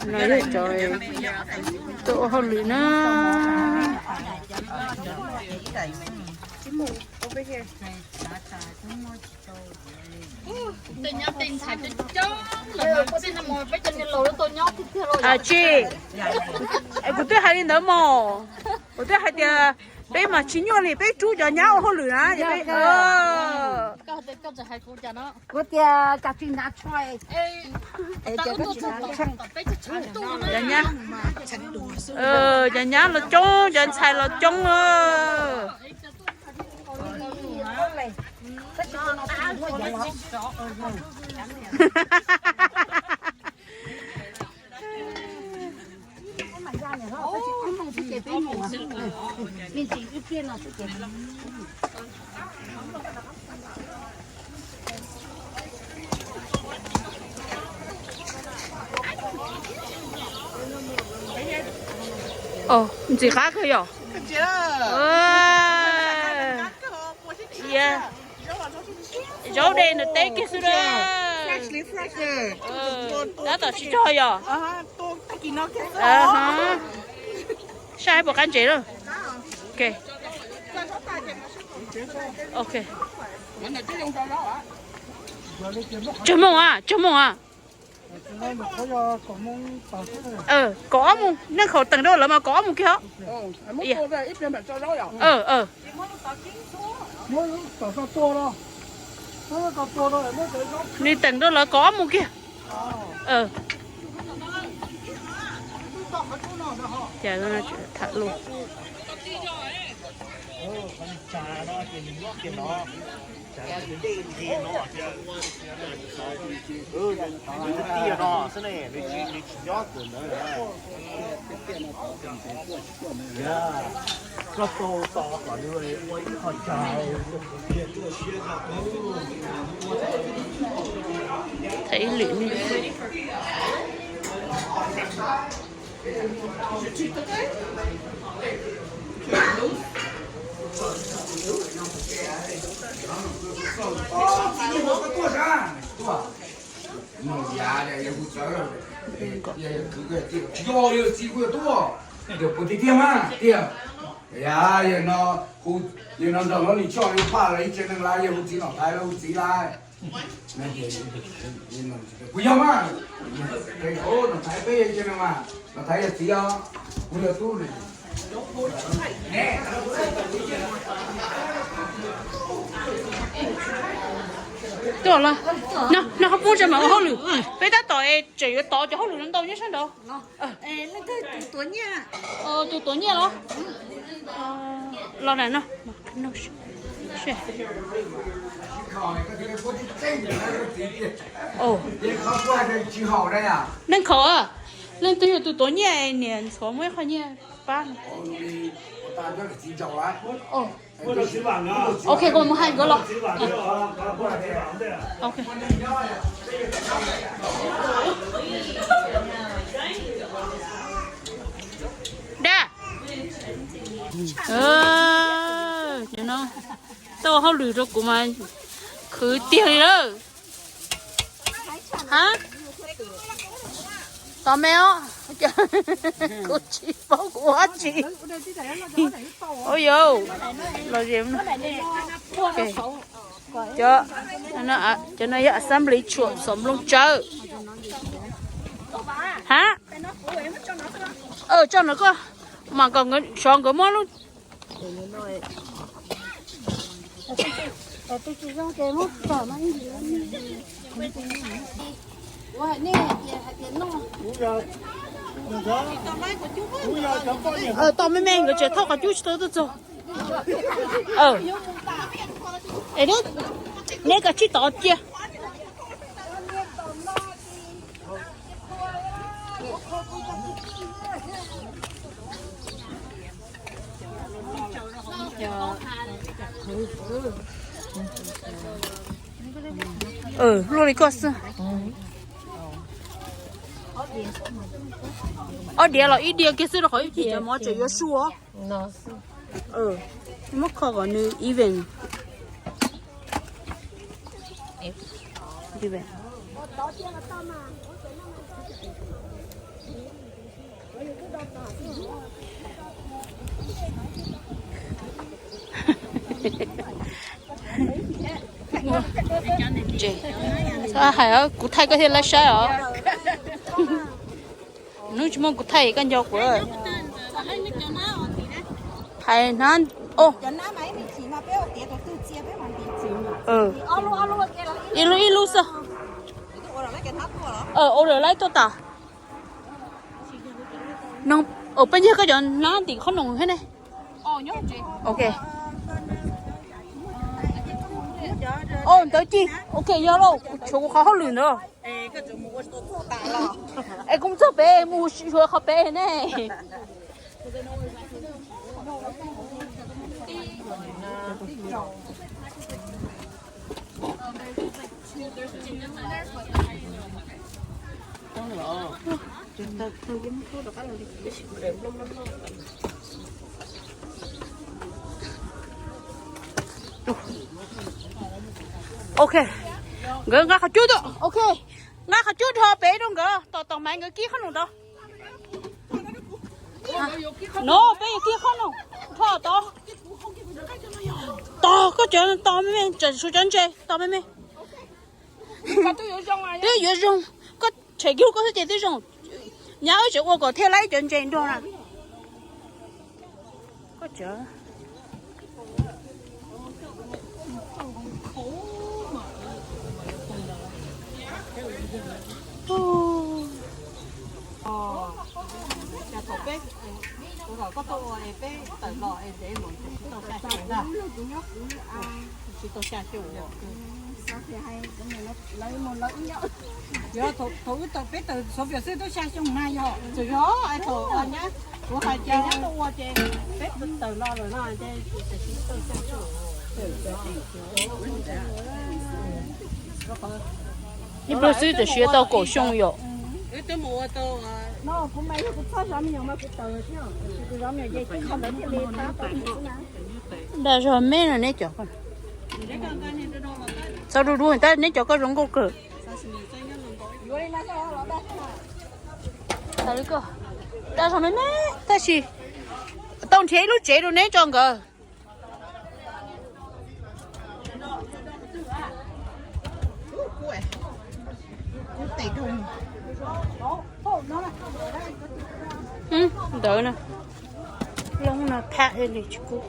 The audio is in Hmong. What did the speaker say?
No yog cov tuaj ua hauj lwm na. Tsis, kuv twb hais li ntawd mog, kuv twb hais tias peb mas tsis nyuaj li, peb rub cov nyab ua hauj lwm na. Kuv tias, cov nyab los coob, cov ntxhais los coob. Ntxim qab kawg yom. Zaub de ntawm teb kiag xwb a. Tab tom tsis tsog yom. Saib puas qab ntses lawm. Tsawg moos a, tsawg moos a. Kaum ob moos, nej khaum teem rau lawv mas kaum ob moos kiag os. Nws teem rau lawv kaum ob moos kiag. Yog, yog txiv kuj yuav tuaj, yog puas tiag tiag mas tiag. Yog no, yog no nrog Hlob Lis Choj yuav paj los ib tsev neeg lawm, yog hu txiv Nom Thaiv los hu txiv lawm. Kuv yog mas, Nom Thaiv peb yog ib tsev neeg mas, Nom Thaiv yog txiv os, kuv yog tub ne. Tuaj los, no qhov poob tsev mas ua hauj lwm, peb tab tom tseem yuav tov cov hauj lwm no ntau nyob sab nraud. Tus tuav nyiaj los? Los na no. Neeg khaum, leej twg yog tus tuav nyiaj, niam ntxhuav muaj ib qho nyiaj pab. Ok, kuv mus hais nkawd los. Dab, tau hauj lwm rau kuv mas khwv tiag li lawm. Ha, tos me os, kuv tsis paub kuv ua dab tsi. Ua yau, los cov, cov no yog assembly tshuam xov nplooj tsawb. Ha, tso no koj, mas kom sov nkawd muab lub Tos me me nkawd tseem thauj qhov cub tsis tau tuaj txog. Neb koj tsib tod cia. Luaj li koj xwb. Ob diav los ib diav kiag xwb rau qhov ib chim cov mov tseem yuav su os. Muab kho kom nws even. Hais kuv thaij koj thiaj laib saib os. Hnub tsis muaj kuv thaij koj nco kuv. Hais hnab, ib lub ib lub xwb. Ua lawm laib tuaj tas. Peb yog koj cov hnab tim qhob noom thiab ne. Ok. Ntawd ci. Ok, yog lauj, kuv tshuav kuv qhov hauj lwm ntawd. Es kuv mus txog pem, mus xyuas qhov pem ne. Ok, nkawd nqa qhov cub tuaj. Ok, nqa qhov cub dhos pem rau nkawd, tos tos mas nkawd kib qhob noom tau. No peb yuav kib qhob noom, dhos tod. Tos koj cov, tos me me, tsam su cov ntses, tos me me. Twb yuav zoo, koj tshem kiag koj xwb ces twb zoo. Nyab wb tseem ua kom thiaj laib cov ntses nrog na. Koj cov Thaum wb tawm peb tawm xov vias xwb twb xya xyoo na yog, txawm yog thaum nyab kuv hais tias nyab tuaj ua ces peb tawm los lawm no. Ib pliag xwb tam sim tau kaum xyoo yom. Dag zog me no neb cov. Txhob du du tab neb cov koj zoo nkauj kawg. Dag zog me me tab sis tau nrhiav ib lub tsev rau neb tso nkawd. Ntawd na, loob no tham li tsis kub.